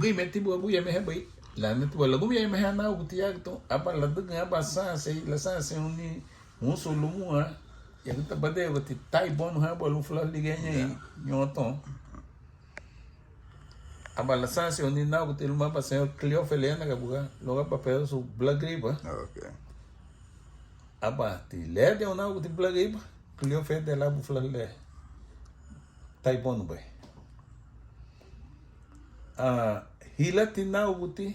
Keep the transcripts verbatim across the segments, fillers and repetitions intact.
Lugumeti buga guya meha bei, lanati buga lagumeti meha náguti yagütoun, aba ladügün aban sansei, lasanseiruni murusun lumua, yagüta badeiragua ti taibonu ha buga lun fulasu ligía ñein ñoun to. Aba lasanseiruni náguti luma aban señor Cleofe le yanaga buga, luagu aban pedasu bulagariba. Ok. Aba ti lede un náguti bulagariba, Cleofe de labu fulasu le taibonu bei. Ah, hilati náguti,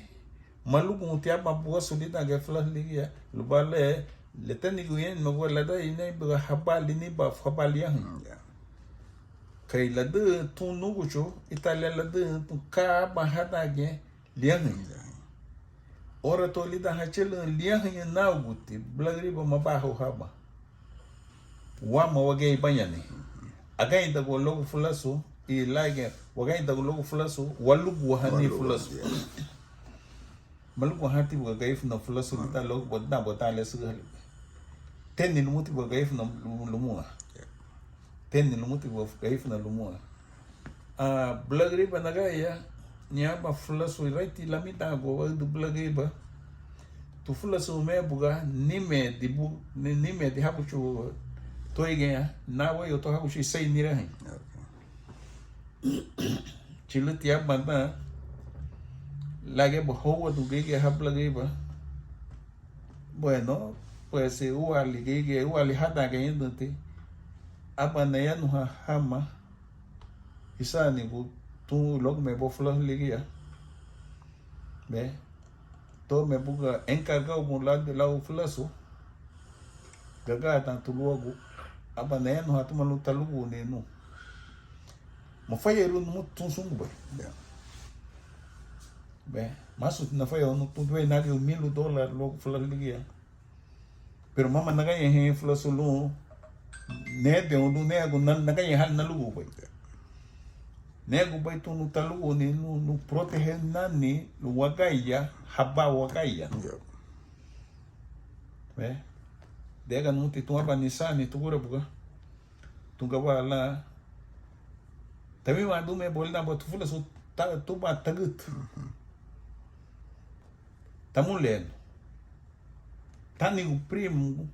malugunti aban buasu lidan ge fulasu ligía, lubá le, letenigu ñein magua lada inei buga habali niba, habali ahun. Mm, ya. Kei ladü tun núguchu, ítara le ladü tun ka aban hadangiñe liahüñü. Liahüñü. Ora to lidan hachülürün liahüñü náguti, bulagariba mabahau haban. Wama wagía ibañani. Agañidagua luagu fulasu, i lagia, wagañidagua luagu fulasu, walugua hani fulasu. Walugua, ya. Maluguahati buga Garifuna fulasu lidan luagu buga dan, buga dan le sügühalibei. Teni lumuti buga Garifuna lu-, lumua. Ya. Teni lumuti buga Garifuna lumua. Ah, bulagariba nagaya, ñein aban fulasu, reiti lamidaangua waüdü bulagariba. Tu fulasu me buga, nimedi bu-, ni-, nimedi háguchu tuéigiñe, nawéyu to háguchu iseri nirahüñü. Ok. Chülüti aban dan, lagia buga hóuwadun gürigia ha bulagariba. Bueno, pues, úaali gürigia, úaali hádangiñe ñǘdünti, aba nayanuhan hama, hisaanigu tun luagu mebua fulasu ligía. Be, to me buga encargado bun lad-, lau fulasu, gagaradan tun luagu, aba nayanuhan tuma lun taluguni nun. Mafayeirun numuti tun súngubei. Ya. Be, masuti nafayeirun tun, tuéi nagi milu dólar luagu fulasu ligía. Pero mama nagañeihan fulasu lun, nedeun lun, negu na-, nagañeihan nalugubei. Negubei tun lun taluguni, lun, lun proteger nani, lun wagaya, haba wagaya. Ya. Be, dega numuti tun aban nisaani tugura buga. Tun gawara lan, tawinwandun me buga lidan buga tu fulasu ta-, tuban tagütü. Mhm. Tamulenu. Tánigu primu,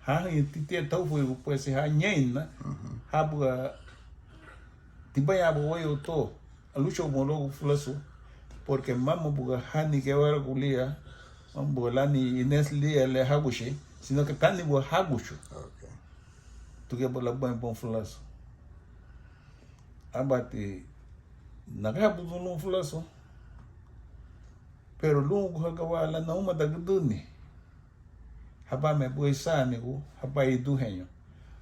ha ñein ti tia taufurigu, pues, ha ñein na, mhm, ha buga tibaña buga wéyu to, aluchahoun buga luagu fulasu, porque mama buga hani Guevara gu lira, mama buga lani Inés lira le háguchi, sino que tánigu háguchu. Ok. Tuguya buga labaña bun fulasu. Ábati nagahabudun lun fulasu, pero lun gawara lan narumadagüdüni. Habame buga isaanigu, haba iduheñu.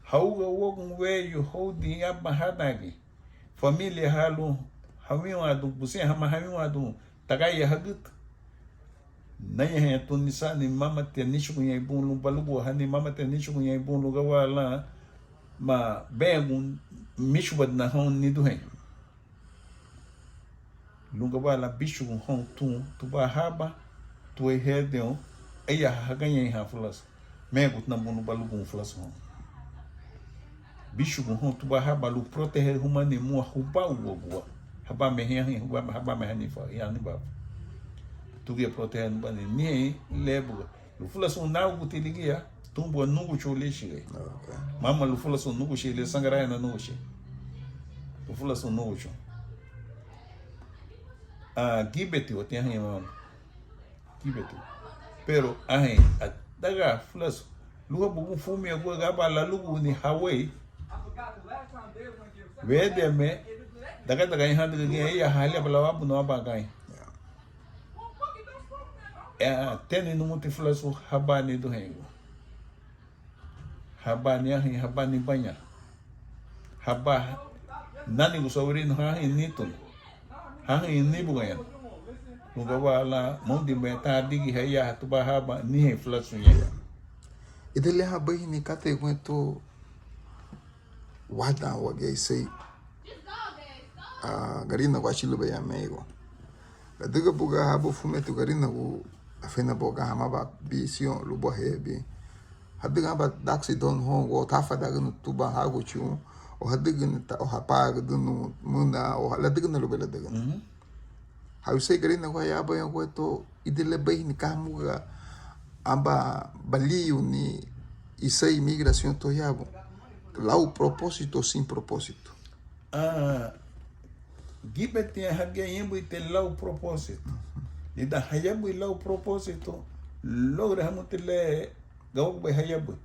Hauga uagun weyu houdin aban hádangiñe, familia ha lun, hawinwandun, busén hama hawinwandun tagaya hagütü. Nañaheña tun nisaani, mámatia níchuguñein bun lun baluguahani, mámatia níchuguñein bun lun gawara lan mabeñagun míchubadina houn niduheñu. Lun gawara lan bíchugun houn tun, tuba haba, tuéi hédin, éyaha hagañeihan fulasu. Megutina bun lun balugun fulasu houn. Bíchugun houn tuba haba lun proteger humani mua hubauagua. Habame hiñahi, hubame, habame hani fa, hiñahi ba. Tuguya proteger humani, nihein le buga. Lufulasun náguti ligía, tun buga núguchu líchigei. Ok. Mama lufulasun núguchi le, sangaraina núguchi. Lufulasun núguchu. Ah, gíbetiwa, tiña haña mama. Gíbetiwa. Pero, anhein, adaga fulasu. Lúhabu gun fumiñaguarügü aban laluguni hawéi. Wédeme, daga daga ñein hadügügiñe, éyaha haliaba lawabunun aban gañi. Ya. Eh, teni numuti fulasu haba niduheñu. Haba niahi, haba nibaña. Haba nánigu sobrino, hahin nítunu. Hahin níbugañanu. Lun gawara lan móundibaña tan adigi ha éyaha tuba haba, nihein fulasu ñein. Ida liña habeihini katei guentó wadan wagía iseri, ah, Garinagu achülübei ameigo. Ladüga buga habu furumiñeti Garinagu, afiñetina buga hamá aban bisión lubá hebi. Hadügün aban daksi donu houn, o tafadaagüdünu tuban háguchu, o hadügüni ta-, o hapaagüdünu muna, o ha-, ladügüna lubéi ladügüni. Mhm. Au iseri Garinagu ya aban guentó, ida liña barihini ka hamuga aban baliuni iseri migración to yabu. Lau propósito, sin propósito. Ah, gíbetiña hagía ñǘbinti lau propósito. Lidan hayabin lau propósito, luagu hamuti le gawagubei hayabin.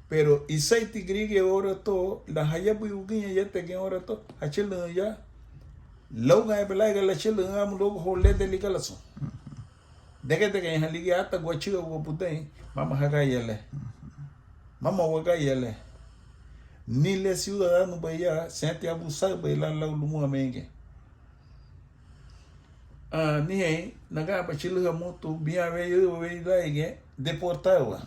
Pero iseriti gürigia oura to, lan hayabin ugúñe yágütagiñe oura to, hachülürün ya. Lóugaña bela ga lachülürün amu luagu hau lede ligalasun. Degedegeiña ligía átagua achügagua budein, mama hagañeya le. Mama wagañeya le. Ni le ciudadano bei ya, siñati abusarubei lan lau lumuame giñe. Ah, nihein, naganba chülüha mutu, bián weyu, weyu lárigiñe, deportawa.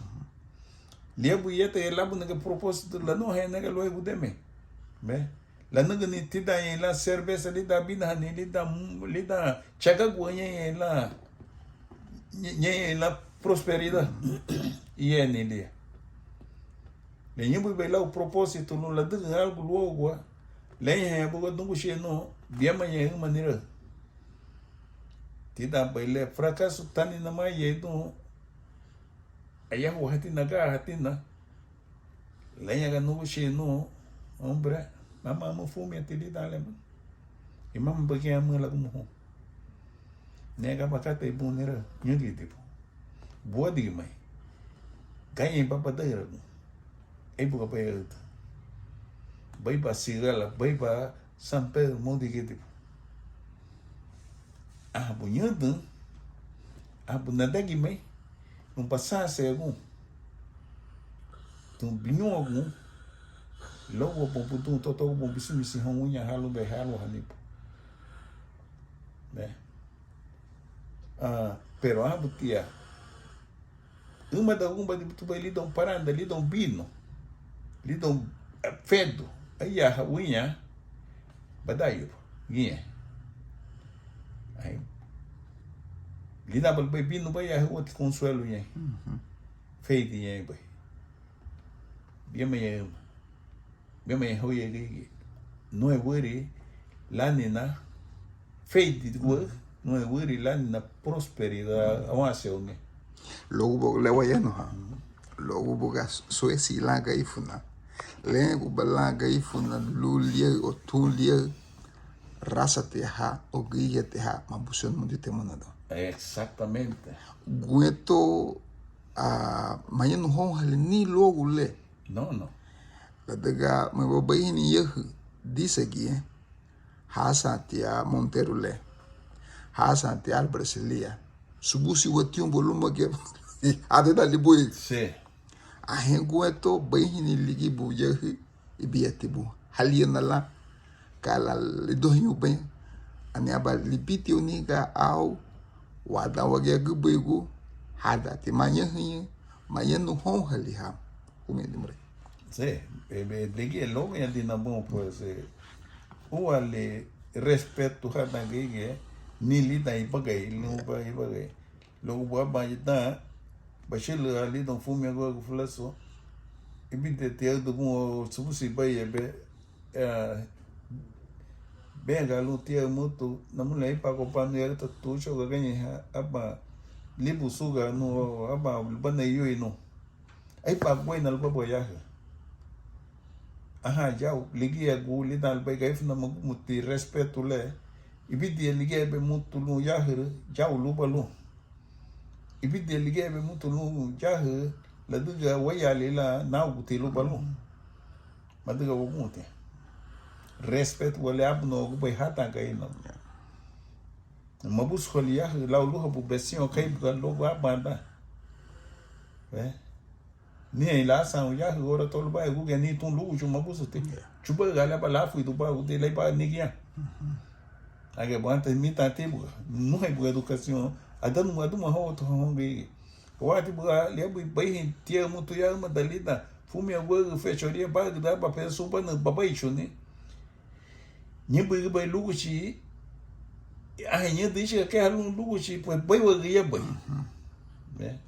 Liabin yétei labunigi propósito, lanúahaña nege luéi gudeme. Be? Lanügüni tídanñein lan cerveza, lidan abinahani, lidan, lidan chagagua ñein lan, ñe-, ñein lan prosperidad. Iyeni lia. Le ñǘbinbei lau propósito lun ladügün algo luougua, le ñeinña buga núguchi nun, biámaña üma niraü. Tídanbei le fracaso tánina mayei dun, ayahuahatina, gaahatina, le ñaga núguchi nun, hombre, mama amu furumiñeti lidan le, mama. Imama bagiñe amu lagumuhóun. Nege aban katei bun niraü, ñǘgidibu. Buadigimari. Gañein baba daüragun. Éibuga bei aüda. Beiba Sigala, beiba San Pedro, móudigidibu. Ánhabu ñǘdün, ánhabu nadagimari, lun basansiragun, lun biñuagun, luagu bun budun, to, to bun bisimisi houn uña ha lubéi haluahanibu. Be? Ah, pero ánhabu tia, ümadagunbadi tubéi lidoun paranda, lidoun binu, lidoun, eh, fedu, ayaha uña, badayuru, giñe. Ai, lidan ba lubéi binu, bayaha, úati consuelo ñein. Ujú. Feidi ñein bei. Biama ñein üma. Biama ñein houya gigi. Nuéi würi lánina feidigua, nuéi würi lánina prosperidad, awanse uñe. Luagu buga le wayanuhan. Luagu buga suesi lan Garifuna. Lariñaguba lan Garifuna, lun liaü o tun liaü, rásati aha o gürigiati aha, mabusenrun Bungiu ti múnada. Exactamente. Guentó, ah, mañanu hóunhali ni luagu le. No, no. Ladüga maba barihini yahü dísegiñe, hasan tia Montero le, hasan tia Álvarez Elías, subusi watiñu ba lúmagiñe, adüdali bui. Sí. Anhein guentó barihini ligibu yahü, ibidiñetibu, haliana lan, ka lan lidohiñubei, ani aban libitiñu niga au, wadan wagía agübürigu, hadanti mañahüñü, mañanu hóunhali ha. Humiñe dimurei. Sí, e, e, ligía lóugiñe dina bun, pues, e, úaali respeto hadan gürigia, ni lidan ibagari, lun ba ibagari. Luagu aban dan bachülüra lidoun furumiñeguarügü fulasu, ibidiñeti aüdü bun o subusi bari yebe, ah, benga lun tia mutu, namule aipaguba nun yarüta tuchoga gañeiha aban libu suga nun, aban lubana iyui nun. Aipagubaina lubá buga yahü. Aha, yau, ligía gu, lidan lubéi Garifuna magumuti respeto le, ibidiñe ligíabei mutu lun yahürü, yau luba lun. Ibidiñe ligíabei mutu lun yahü, ladüga wéiyaali lan náuguti luba lun. Madüga wagumuti. Respeto wale abunagubei hadan Garinagu. Mabusuhali yahü lau lúhabu besiñu kei buga luagu aban dan. Nihein lasan yahü oura to lubá, gugua ni tun lúguchu mabusuti. Chubaüga le aba láfuridun bá, gudi le bá nigiñe. Age buga antes mitan ti buga, nuhei buga educación, adanu, aduma hotu houn gürigia. Wati buga liabin barihin tia mutu ya ümada lidan furumiñeguarügü fechoría, bagüda aba pesu bana babaichuni. Ñǘbürigiba lúguchi, anhein ñǘdün íchiga kei ha lun lúguchi, pues beiwagüyabei.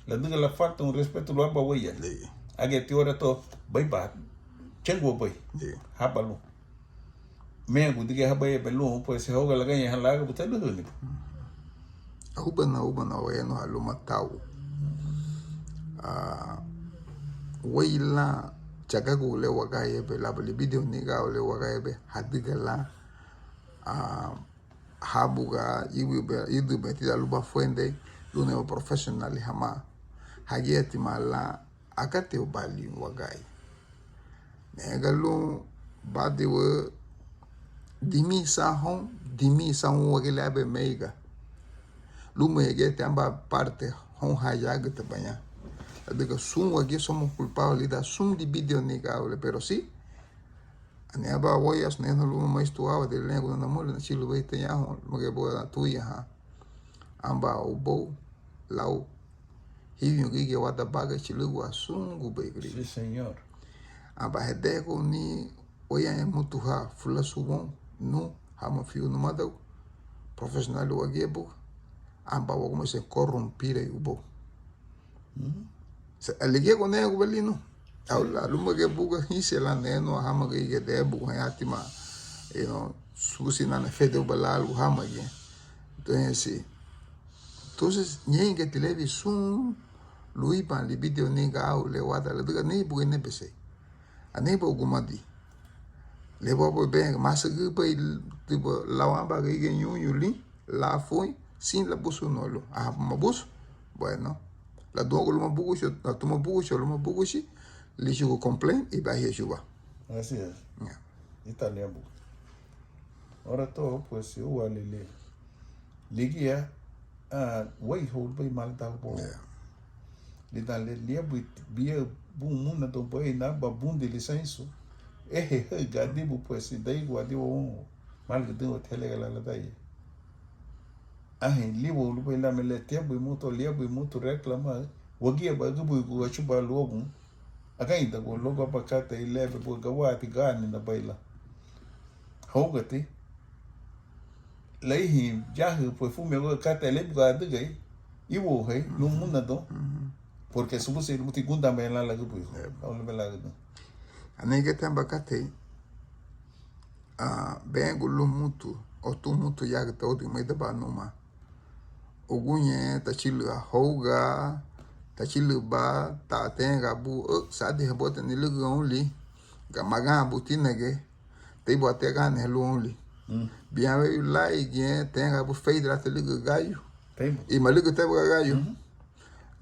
Ladüga le falta un respeto lun aban wéiyaali. Ageti oura to beiba, chenguabei haba lun. Megu digía haba yebe lun, pues hauga lagañeihan lagabu telühünibu. Aubana, aubana wayanuha luma tau. Ah, wei lan chagagu le wagayebe, laba libidiñu ni gau le wagayebe, hadüga lan, ah, habuga, iwibei, idübei tidan luba fuendei, lun neba professional hama. Hagíatima lan akatibali wagari. Nega lun badiwa dimisa houn, dimisa houn wagía liabin meiga. Luma yagíati aban parte houn ha yagütabaña. Ladüga sun wagía somos culpables lidan sun libidiñu ni gaule, pero sí. Ani aban wéiyaasu nehenu luma maistu awa de lengua namule nachilubei tañahun, luma ge boga natuya ha. Aban ubou lau híwiñu gürigia wadan bagari chülügua sungubei gürigia. Sí, señor. Aba hedeguni wayaña mutu ha fulasu woun nu hama fiu numadagu profesional wagía buga. Aba wagumeserun corrompir ubou. Ujú. Se aligía gunegu belinu. Au la luma ge buga hínsiñe lan nenu hama gürigia debu hañatima, you know, subusi nana fedeuba la algo hama ge. Entonces, sí. Entonces, ñéingiñeti lebi sun luiban libidiñu ni gau le wadan ladüga neibuga inebesei. Aneiba ugumadi. Le baba ben masügübei tiba lau aban gürigia ñuñu lin, lafuin, sin labusu nolu. Aha, mabusu. Bueno. Ladüga luma buguchi, latuma buguchi, luma buguchi, lichugu complain, iba hia chuba. Así es. Ya. Italian buga. Ora to, pues, uwa lili. Ligía, ah, wéihou lubéi mala dagu boun. Yeah. Lidan le liabin biabun múnadun bei naba bundi liseinsu. Ehe, he, gadibu, pues, daiguadiwa woun. Málügüdünwati helega la ladaya. Anhein liwou lubéi lame le tiabui mutu, liabui mutu reclamar. Wagía bagübui gu achuba luagun. Agañidagua luagu aban katei lebe bua gawati gani na baila. Hóugati. Leihin yahü perfume agua katei le buga adügei. Iwouhei, lun múnadun. Porque subuse lumuti gúndaamei lan lagübürigu. Au lebe lagüdün. Anigete aban katei. Ah, begu lun mutu, o tun mutu yagüta ódügü meida ba numa. Uguñe tachülü ahouga, tachülü ba, ta tenga bu, ö, sadi habote nilügü onli, gama gan bu tinage, teibu ate gani halu onli. Mm. Bian weyu lai ge, tenga bu feidra te lügü gayu. Teibu. I malügü teibu ga gayu. Mhm.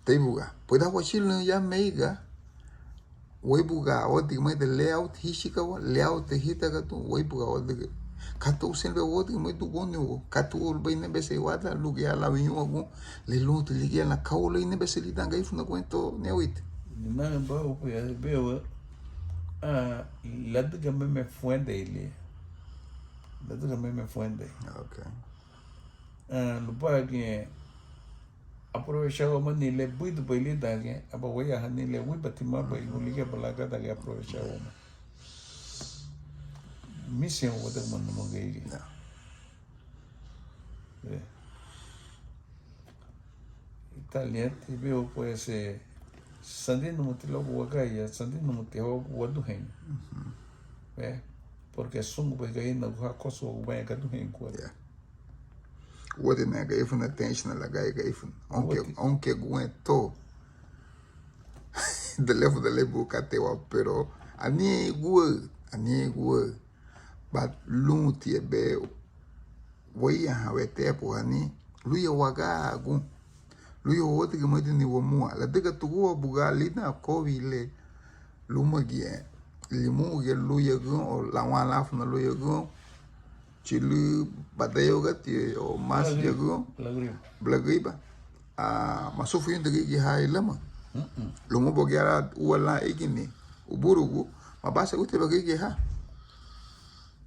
Teibuga. Pueda wachülün ya meiga. Wéibuga wadügümeida layout híchigawa, layout hítagadun, wéibuga wadügü. Katu usen lubéi wadügümeidun guniugu, katu lubéi nebesei wada, lugía lau iñuagun, le lunti ligía lan kau lei nebesei lidan garífuna guentó newiti. Linan bau, pues, bewa, ah, ladüga meme fuendei le. Ladüga meme fuendei. Ok. Ah, lubaragiñe, aprovechar wamani le buidubei lídangiñe, aba wayahani le wíbatimabei, gun ligíaba lan gádagi aprovechar wamani. Misiñe wadagimanu mageigia. Ya. Eh. Italian ti biu, pues, eh, sandi numuti luagu wagía, sandi numuti luagu waduheñu. Mhm. Eh, porque sungubei garínagu ha kosuagubaña gaduheñu guadi. Ya. Úati na garífuna, tenchina lagaya garífuna. Aunque, úati, aunque guentó. Delefu delebu katewa, pero aniñe gua, aniñe gua. Ba lunti ebe, wéiyaha wetepu hani, luya wagagun. Luya wadügümeiduni wamua. Ladüga tugua buga lidan COVID le, lúmagiñe, limúgiñe luyagün, o lawanlafuna luyagün. Chülü badayogati o masi yagüo. Blagüriba. Blagüriba. Ah, masufuyundi gürigia ha ilama. Mm-mm. Lumubogia ra ua lan igini uburugu, mabasagutiba gürigia ha.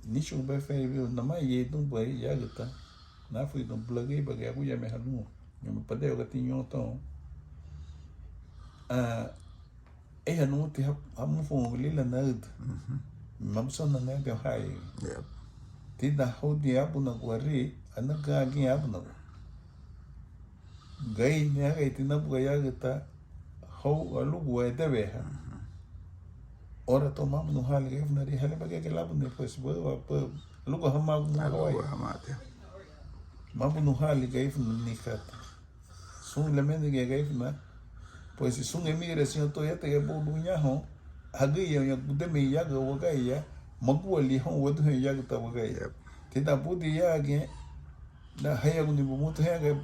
Nichugubei feribiu, namá yeidunbei yagüta. Nafuridun blagüriba ge aguya me halun. Ñame padayogati ñoun ton. Ah, Eha numuti ha, hamufuun lila naüdü. Mhm. Mabusentina naüdü hai. Yep. Tidan houdin ábunaguari, anagagiñe ábunagu. Gaini ageitina buga yagüta hou alugua edeweha. Mhm. Ora to mábunaguali gafunari, hali bagía ke lábuneri, pues, ba, ba, ba, alugua hamagu, alugua hamagu. Mábunuhali Garifuna ni kata. Sun lemenigi Garifuna, pues sun emigración to yátagiñe bun lun ñahoun, hagüriña gudeme yagü wagía, magúali houn waduheñu yagüta wagía. Yep. Tidan budi yagiñe, na hayaguni bumutu hega,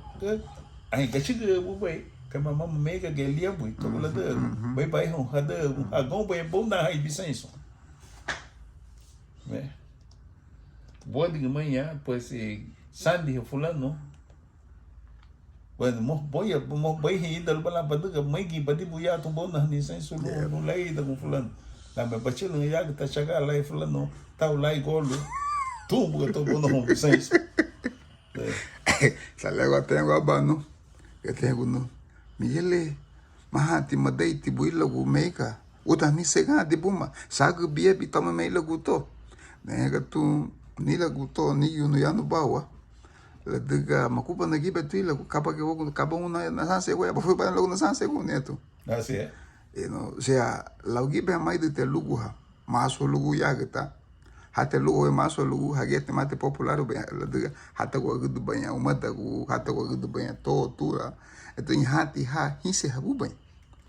anhein gachügübei, kama mama meiga geliabui, togula dü, mhm, bei bai houn hadü, hagoun bei bun na hai biseinsu. Buadigimariña, pues, sandiha fulanu. Bueno, mo boya, mo baihin ida luba lan badüga, meigin badibu ya tun bona ni seinsu lun, lun laidagun fulanu. Lame bachülün yagüta chaga lai fulanu, tau lai golu. Tun buga to bona houn seinsu. Salego atengo abanu, ketengo nu. Miguel, mahati madeiti builagu meika. Uta ni segaadi buma, sagü biabi tama meilagu to. Nega tu nilagu to, ni yunu yanu bawa. Ladüga makuba na gibe tuilagu, kaba ge wogu, kaba una na sanse gua, ya bafu ba lagu na sanse gua, netu. Así es. Ino, o sea, lau gibe amai de te luguha, maso lugu yagüta. Hate lugu, maso lugu, hagete mate popular, be, ladüga, hata gua gudu baña, umadagu, hata gua gudu baña, to, tura. Eto, hati ha, hinse habubaña.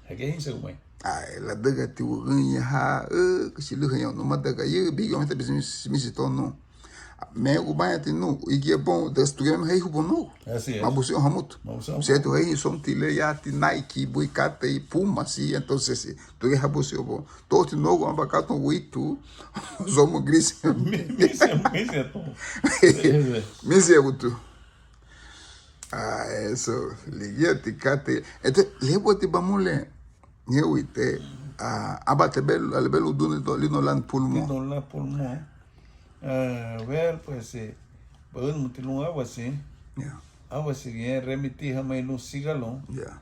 Hagía hínsiñegubaña. Ai, ladügati wügüriña ha, ü, kachilühaña numadaga, yu, bigi ometa bisimisi tonu. Megubañati nu, igia bon, das tuge me heihu bono. Así es. Mabusión hamutu. Mabusión hamutu. Setu heihi sonti le yati Nike, bui katei, Puma, sí, entonces, sí. Tuge habusión bon. Toti nogu amba katon witu, somo gris. Mi-, misia, misia tu. Misia butu. Ah, eso, ligíati katei. Ete, lébuati bamulen, ñewite, ah, aba tebelu, alebelu duni to, lino lan pulmo. Lino lan pulmo. Ah, ver, pues, eh, baün muti lun awasi. Ya. Awasi, eh, remiti hamai lun sigalon. Ya.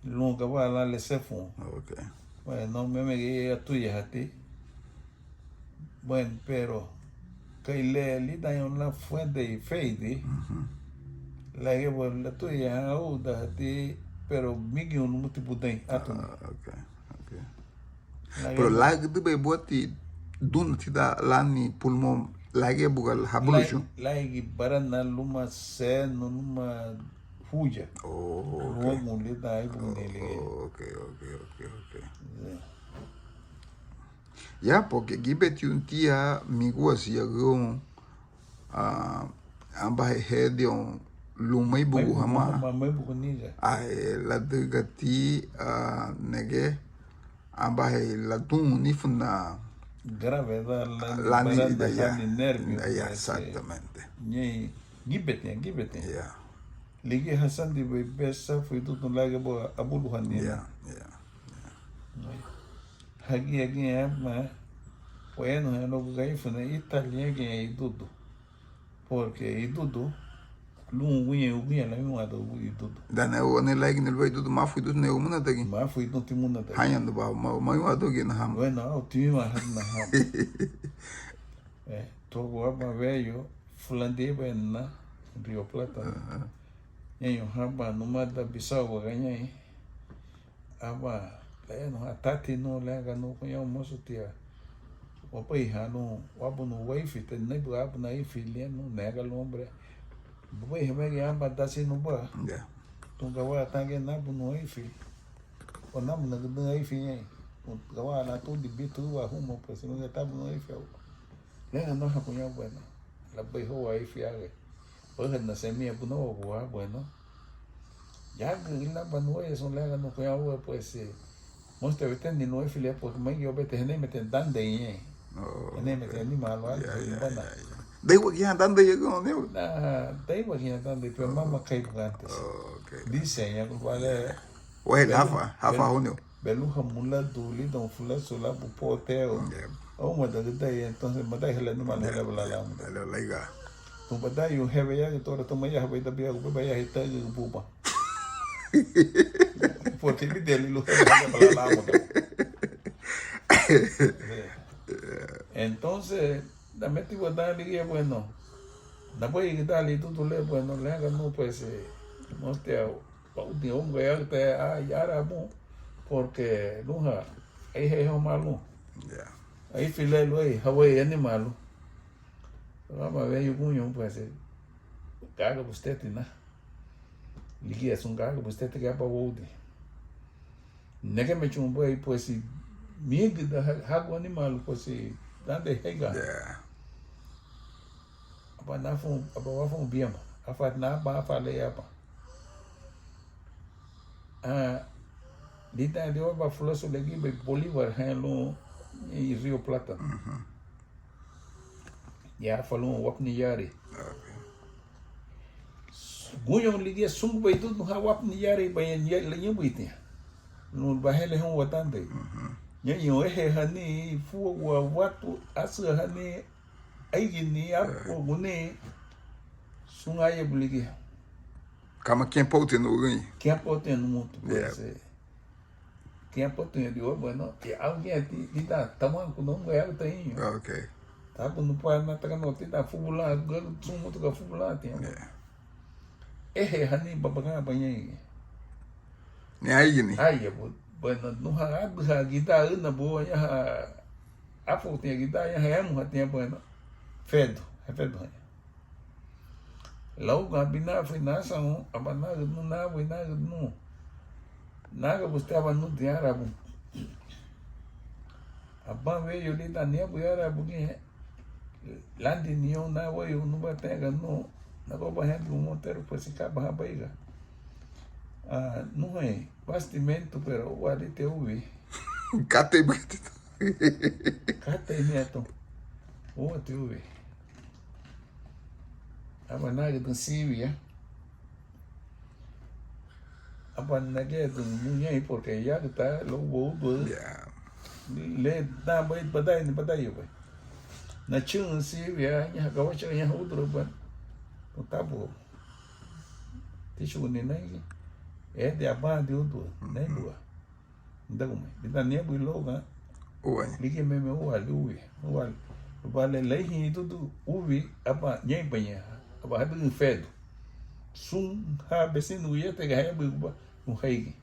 Lun gaba lan lesefun. Ok. Bueno, meme gei atuya hati. Bueno, pero kei le lidan ñoun lan fuendei feidi, lagiñe latuya ha uda hati, pero migin lumuti budein atuni. Ah, ok, ok. Pero lagidibei buati duna tidan lani pulmón, lagiñe buga habuluchu. Laigi barana luma senu, luma huya. Oh, ok. Luagun lidan aibu ni ligía. Oh, ok, ok, ok, ok. Ya, porque gíbetiña miguasi yagüoun, ah, amba hediñoun lumeibugu hamá. Lumeibugu hamá, meibugu niga. Ah, eh, ladügati, ah, nege, amba he ladun nifuna. Gravedad, lani, lani, baranda, ya, lani nervio, ya, exactamente. Ñein, gíbetiña, gíbetiña. Ya. Ligía hasandibei be safuridun lagibua abuluhani. Ya, ya, ya. Hagía giñe aban wayanuha luagu Garifuna, ítali ñégiñe idudu. Porque idudu lun uguñe, uguñe lawinwanda idudu. Dana wane laigini lubéi idudu, mafuridun negu múnadagin. Mafuridun ti múnadagin. Haña nuba, ma, mawinwandun gina hama. Bueno, au tiwinwan hama. Eh, tuagu aban weyu, fulandibaña na, Río Plata. Aha. Ñeñu haba numada Bisau wagañein. Aba, lenu, atati nu, leaga nu, kuñau mosu tia. Wabeiha nu, wabunu waifi, te neibu abuna ifi lienu, nega lumbre. Bubei hemegi aba dasi nuba. Ya. Tunga wa tange nabunu ifi. O namuna gudun ifi ñe. Gawa na tudi bitu wa humo, pues, nunga tabunu ifi. Leaga nu ha kuñau, bueno. Labei ho waifi age. Baha na semia bu no wa, bueno. Yagü ilaba nueya sun leaga nu kuñau, pues, eh, mosu te weteni nuefi le, porque megi obete henemete dandei, eh. Oh, henemete okay. Animal, ya, ya, ya, ya. Dei wagiñe dandei, ya, no, ne. Na, dei wagiñe dandei, pero mama kai antes. Oh, okay. Dice, ya, vale. Wahile hafa, hafa huniu. Beluha muladu lidoun fulasu labu poteo. Au madagüdai, entonces madai hala nima hala bala lamu. Hala laiga. Tun badai un hebe ya tora tuma ya hebe da bia beba ya hita buba. Porque bide lilu hebe hala bala lamu. Entonces, da meti wadali ya, bueno. Da bai gidali dudu le, bueno, leaga nu pues, eh, no te au. Bauti houn gayarügüti a yara bun, porque luha, ahihei homa lun. Ya. Ahihei file luéi, hawéi animal lun. Lama weyu guñoun, pues, eh, Gagabusteti na. Ligía sun gagabusteti gaba woudin. Negemechumbei, pues, miédida ha-, hagu animaalu, pues, dande heiga. Yeah. Aba nafu, aba wafu biama. Afa na aba, afa le aba. Ah, lidan de aba fulasu lagibei Bolívar, hein, lun, i Río Plata. Mhm. Ya falun wapni yari. Okay. Guñoun ligía sungubei dudu ha wapni yari baña ya-, la ñübüitiña. Lun bahele hun watandei. Mhm. Ñeñu ehe hani fua wa watu asü hani aigini apu guni sun ayabu ligía. Kama kiñe pouti nu güñi. Kiñe pouti nu mutu, pues, eh. Kiñe pouti nu digo, bueno, y au kiñe ti, ti ta, taman ku no ngue au ta iñu. Okay. Tabu nu pa na ta kano ti ta fubula, sun mutu ka fubula ti. Yeah. Ehe hani babaga baña. Ni aigini. Ai, bu-, bueno, nuha aduha gida una bu ya ha, afu tiña gida ya ha emu ha tiña, bueno. Fedu, ha fedu ha. Lauga binafi nasaun, aba nagünu, nabui nagünu. Nagabuste aba nudi arabu. Aban weyu lidan niabu yarabu giñe. Landi niñoun na weyu nuba tega nu. Nagoba hendu moteru pues kaba habaiga. Ah, nuhei, bastimento, pero uwa lite ubi. Katei bakatitu. Katei niatu. Uwa ti ubi. Aba nagüdün sibia. Aba nagedün muñein, porque yagüta luagu úduraü. Ya. Le dan bai badai ni badai bai. Nachün sibia, ñaha gawacha, ñaha úduraü bai. Tabu. Tichuguni naigi. Ede aban di úduraü, naidua. Ndagumei, lidan niabui louga. Uaña. Ligía meme uali, uwi, uali. Lubá le laihin dudu uwi, aba ñeinbaña, aba hadügün fedu. Sun ha besinu yetega hayabuiguba, lun heigi.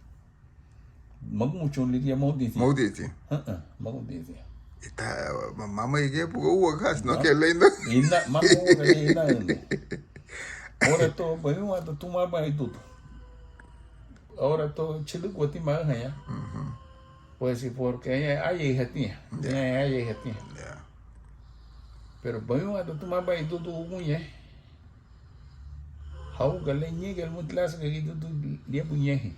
Magumuchun ligía moudinti. Moudinti. Ah, ah, magudinti. Ita, ma-, mama ige buga uwa gas, no ke lei no. Ina, mama uwa gas, ina, ina. Ora to, bañuan to, tuma ba idudu. Ahora to chilugua ti mahaña. Pues sí, porque aña ayei hatiña. Ya. Aña ayei hatiña. Ya. Pero bañuan to tuma ba idudu uguñe. Hauga le ñein ge lumuti lásügüra gidudu liabu ñeinhin.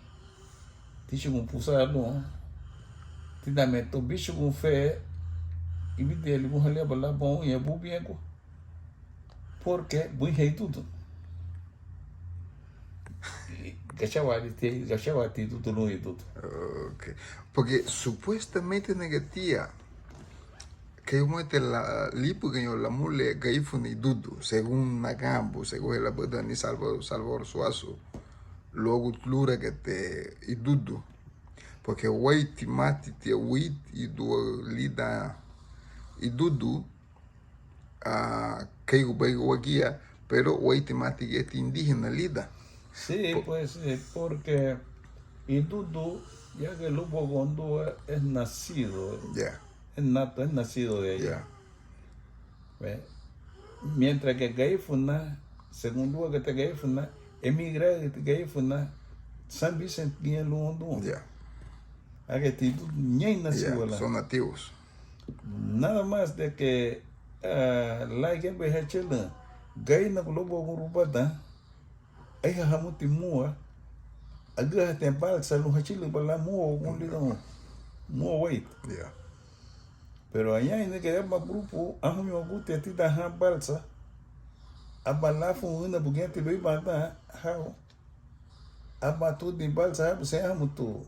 Tichugun pusa lun. Tidame to bichugun fe. Ibidiñe libuhan liaba laban uña bubiñegua. Porque buin heidudu. Gachawati, gachawati dudu lun idudu. Ok. Porque supuestamente nege tia, kei humete la, líbugañoun lamulen Garífuna idudu, según naganbun, según he labahüdani Salvador, Salvador Suazo, luagu lúraga te idudu. Porque wéitimati tia wéit iduaü lidan idudu, ah, keigubei wagía, pero wéitimati giñeti indígena lidan. Sí, pues, eh, porque idudu, ya que lubagu ondua es nacido, ya, es nato, es nacido de allá. Ya. Ve? Mientras que Garífuna, según luagu te Garífuna, emigraron te Garífuna, San Vicente giñe lun ondua. Ya. Ageti idudu ñein nacido, ya, la. Son nativos. Nada más de que, ah, laigiñebei hachülürün Garínagu lubagu rubadan, aiha hamuti múa, agühatiña balsa lun hachülürüba lan múa uguñe lidoun múa wéitu. Ya. Pero añahein nege aban grupo, ahuñuagutiña tidan han balsa, aba láfun ǘnabugiñeti luéibadan hau, aba tudin balsa habu, señá hamutu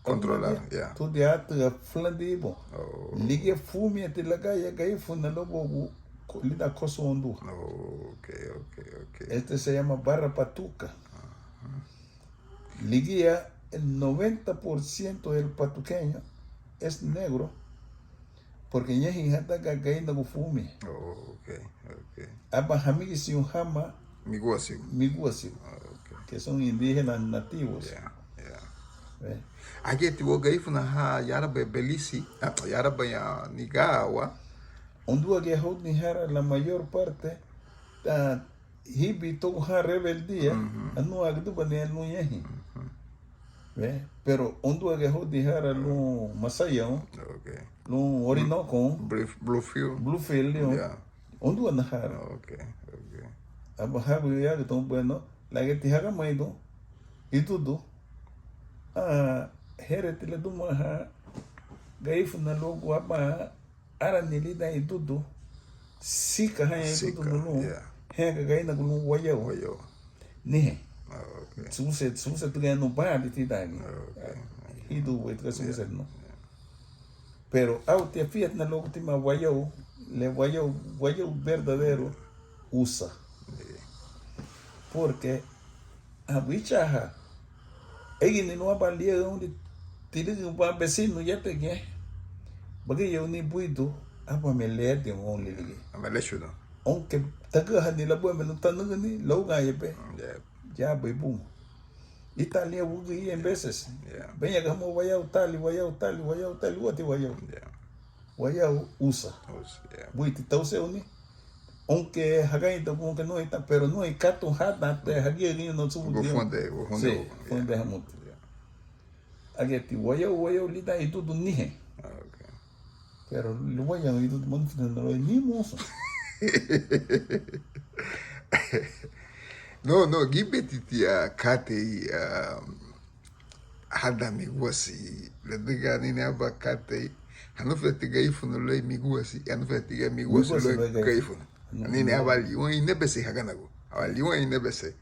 controlar, ya. Tudin atü afulandibu. Oh. Ligía furumiñeti lagaya Garífuna lubagu ko-, lidan kosu ondua. Oh, ok, ok, ok. Este se llama Barra Patuca. Ajá. Ligía el noventa por ciento del patuqueño es negro. Porque ñeinhin hadaga Garínagu furumie. Oh, ok, ok. Aba hamigisiun hama migúasigu. Migúasigu. Ah, ok. Que son indígenas nativos. Ya, ya. Ve. Ageti wa Garífuna ha yarabaña Belisi, ah, yarabaña Nigawa. Ondua giñe houdin hara la mayor parte, ah, híbiri tuagu ha rebeldía, mhm, anúagüdübani lun ñeinhin. Mhm. Ve, pero únduagiñe houdin hara lun Masayaun, ok, lun Orinocoun, Bluefield, Bluefield liña. Ya. Únduana hara. Ok, ok. Aba hábuyagüdün, bueno, lágeti hagamaridun idudu, ah, héreti ladimureha Garífuna luagu aban árani lidan idudu, sika haña idudu, sika, lun, ya, haña Garínagu lun Wayau. Wayau. Nihein. Ah, ok. Subuse, subuse tuguya nubadi tídangiñe. Ah, ok. Hídubei tuguya, ya, subuse nu. Ya. Pero auti afiñetina luagu tima Wayau, le Wayau, Wayau verdadeiro, usa. Ya. Porque abuichaha éigini lun aban liaü woun le tirügü ban besinu yátiña, bagía woun ni buidu, ábame le adi woun lirigi. Ame le chudan. Aunque tagühani labúeme lun tanügüni, larugan yebe. Mm, ya. Ya bei buma. Ítara liña wügüri en veces. Ya. Beñaga hamuga Wayau tali, Wayau tali, Wayau tali, úati Wayau. Ya. Wayau usa. Usa, ya. Buiti tauseuni. Aunque hagañeidagua, aunque nuéita, pero nuéi katun hadan, te hagía giñe no subu. Gufunde, gufunde, sí, gufunde, ya, hamuti. Ya. Ageti Wayau, Wayau lidan idudu nihein. Ah, ok. Pero lun Wayau idudu manufudina loi ni musu. No, no, gíbeti tia katei, ah, hadan miguasi, ladüga anini aban katei, hanufudeti Garífuna luéi miguasi, hanufudeti miguasi luéi Garífuna. Anini aban liwan inebesei haganagu, aban liwan inebesei.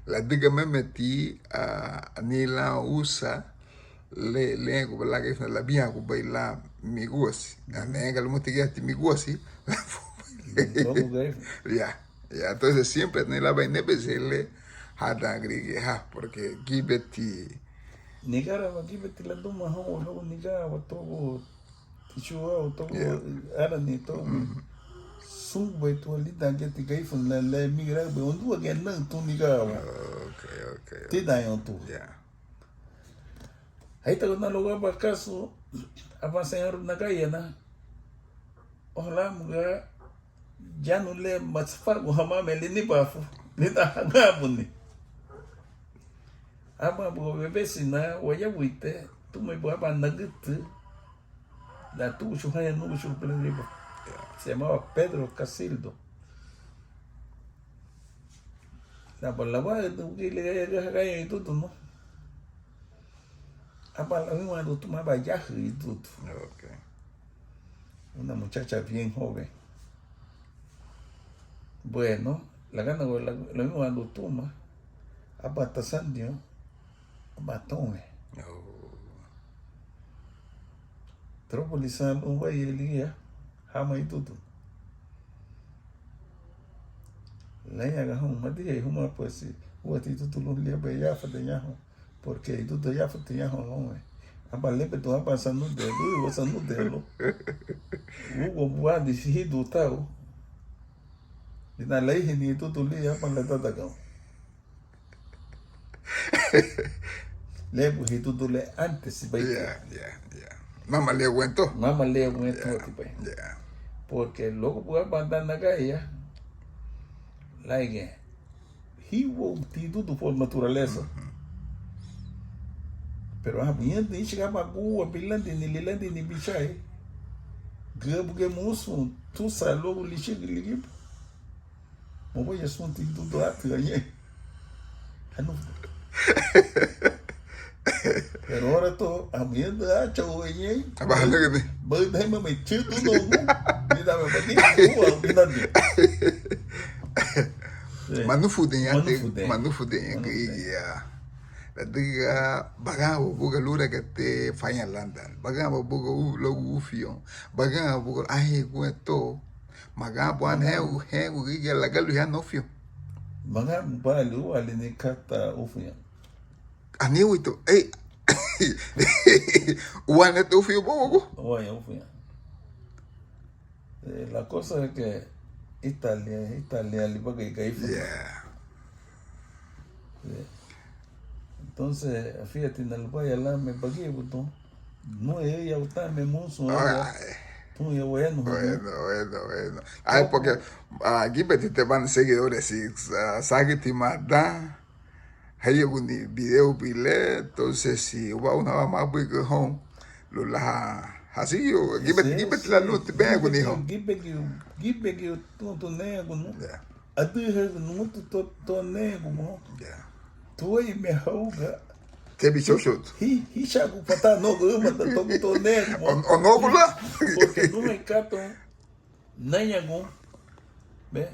Ladüga mémeti, ah, ani lan usa, le, le ñeinguba lan Garífuna, labiñagubei lan miguasi. Ani ñeinga lumuti giñeti miguasi, ya. Ya, entonces siempre ni laban inebesei le hadan gürigia ha, porque gíbeti. Nigarawa, gíbeti laduma houn, luagu nigarawa tuagu tichua, tuagu, ya, árani tuagu. Mhm. Súngubei tua lidan giñeti Garífuna le, le migraübei, únduagiñe nan tun nigarawa. Ok, ok, ok. Tídanñoun tun. Ya. Ahí está, luagu aban kasu, aban señor nagayana, ojalá muga yanu le masafagu hamame linibafu lidan haganbuni. Aban buga webesina wayabuite, tumei buga aban nagütü, latúguchu haña núguchu le liba. Se llamaba Pedro Casildo. Laba lawaüdün wügüri le hagañoun idudu nun. Aba lawinwandun tuma aban yahü idudu. Ok. Una muchacha bien joven. Bueno, laganagu la-, lawinwandun tuma, aba tasandirun, aba tounwen. Oh. Turóbuli san lun wéyu ligía, hama idudu. Lañaga houn, madihei huma, pues, úati idudu lun liabei yafadeña houn. Porque idudu yafutiña houn lounwen. Aba lebedun aban sanude, luiwa sanude lun. Ugua buadi hidun tau. Ina leihini idudu li, aba ledadagun. Lebu hidudu le antes, bai. Ya, ya, ya. Mama le aguentó. Mama le aguentó, ya, ti bai. Ya. Porque luagu buga aban dan nagaya, laige, hiwouti idudu por naturaleza. Ujú. Pero, ah, biñati ichiga aban gua bilandini, lilandini bichai. Gua buge musu, tusa luagu lichigi ligibu. Mabaya sunti dudu atü añe. Anu. Pero ora to, amienda acha o añe. Aba hanagani. Ba dai mama chidu no. Ni dame bagi. Ua, ni dame. Manufudeña, manufudeña. Manufudeña. Manufudeña. Ladüga baganba buga lura gate faña landan. Baganba buga u-, luagu ufiñoun. Baganba buga ahi guento. Maganbun ana hengu, hengu gigia lagaluhan ufiñoun. Maganbun bali, uali ni kata ufiñoun. Ani wito, ei. Uani ata ufiñoun bogo. Uani ufiñoun. Eh, la cosa es que Italia, Italia, libagari Garífuna. Yeah. Eh, entonces, fíjate, na lubaya lame bagibutu. No, eh, ya utame musu, eh, ya. Ay. Bueno, bueno, bueno. Ay, porque, ah, gíbeti te van seguidores, sí, sa-, sagütima dan, hayaguni video bile, entonces, si ubauna wa mabuiga houn, lun lan hasiu, gíbeti, gíbeti lan lun tibeaguni houn. Gíbegi, gíbegi tun, tun neyagunu. Ya. Adühagü numutu to, to neyagunu. Ya. Tuéime hauga. Kebi chocho. Hi, hichagu patá nogu ümada togu to neyagunu. O, o nogu la. Porque numa ikatu nayagun, be.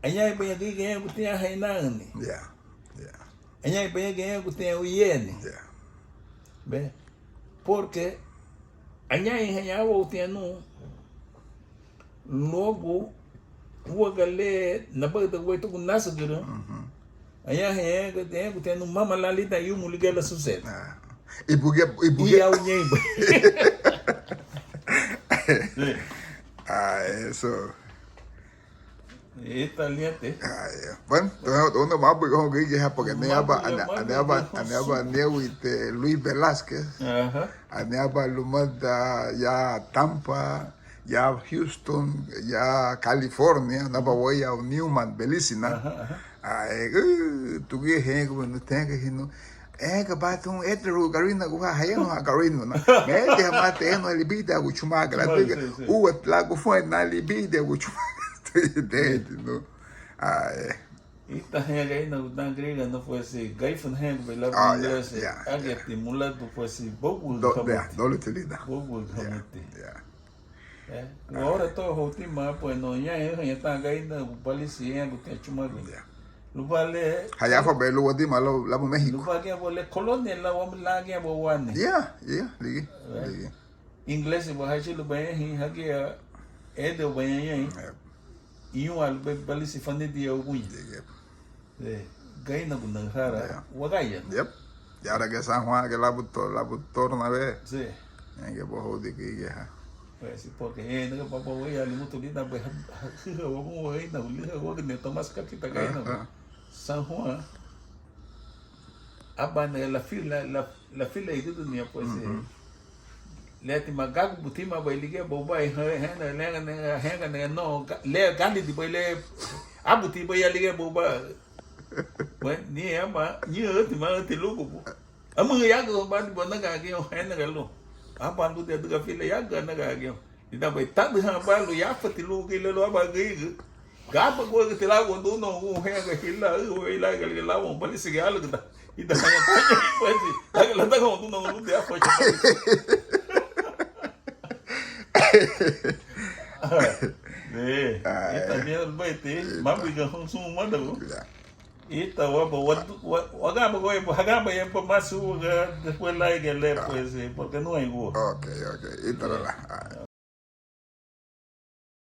Añahein baña gei gañagu tiña hainaani. Ya, ya. Añahein baña gañagu tiña uyeni. Ya. Be. Porque añahein haña awautiña nun, luagu úaga le nabahüdagubei tugu násügürün. Ujú. Añahein haña añahein gutiña nun mama lan lidan yumu ligía lasusereda. Ah. Ibugia, ibugia. Au ñeinbei. Ah, eso. Ítara liña ti. Ay, bueno, entonces, unawa mabuiga houn gürigia ha, porque ani aban, ani aban, ani aban niewin te Luis Velázquez, ani aban lumada ya Tampa, ya Houston, ya California, naba wéiyau Newman Belicina. Ay, tuguya heingu, bueno, tenga hinu. Enga ba tun éteru Garínagu ha, hayanuha Garínagu na. Mete hamá te enu libídiñagun chumaga ladüga úati lagu fuaina libídiñagun chumaga. Deti, no. Ah, eh. Ítara haña Garínagu dan gürigia, no, pues, eh, Garífuna hañagubei labu inglés, eh, ageti muladu, pues, eh, bóuguga hamuti. Dóluti lidan. Bóuguga hamuti. Eh, ora to houtima, pues, no, ñañahaña tan Garínagu balisi hañagutiña chumaga. Lubá le. Hayafabei lun wadima lau, labu México. Lubá giñe bo le colonia lau, lagiñe bo wani. Ya, ya, ligía, ligía. Inglesi ba hachilubaña hin, hagía édeubaña ñein. Iñua lubéi balisi fanidia uguñe. Garínagu nahara wagaña. Yep. Yara ge San Juan ge labu to, labu torna be. Sí. Enge bo houdiki ge ha. Pues sí, porque ñein nege baba wéiyaali mutu lidan be ha, ha, ha, wagun wéina, liha wagüne Tomás Kakita Garínagu. San Juan. Aba nege lafila, la, lafilaidüdüniña, pues, eh. Ujú. Létima gagu butimabei ligía bouba, eh, hena, hena, hena, hena, no, ga-, le gálidibei, le ábutibei ya ligía bouba. Bueno, ni aba, ñein átima, átima lúgubu. Amü yagü badi bo nagagiñoun, hena galu. Aba ludi adüga fila yagü nagagiñoun. Lidanbei tadühan ba lun yafati lun gei le lun aban gürigia. Gabaguagüti lagu duna ugu hega hila u hei laga liga lawan balisi ge alügüda. Ida haña taña basi. Laga ladaga duna ugu de afa. Eh, ita dia baiti, mabiga hun sun madagu. Ita waba, wa, wa, wagamba, waba, hagamba, yaba, masu, waga, después la, que le, pues, eh, porque no hay huevo. Ok, ok. Ita la, la. Ah.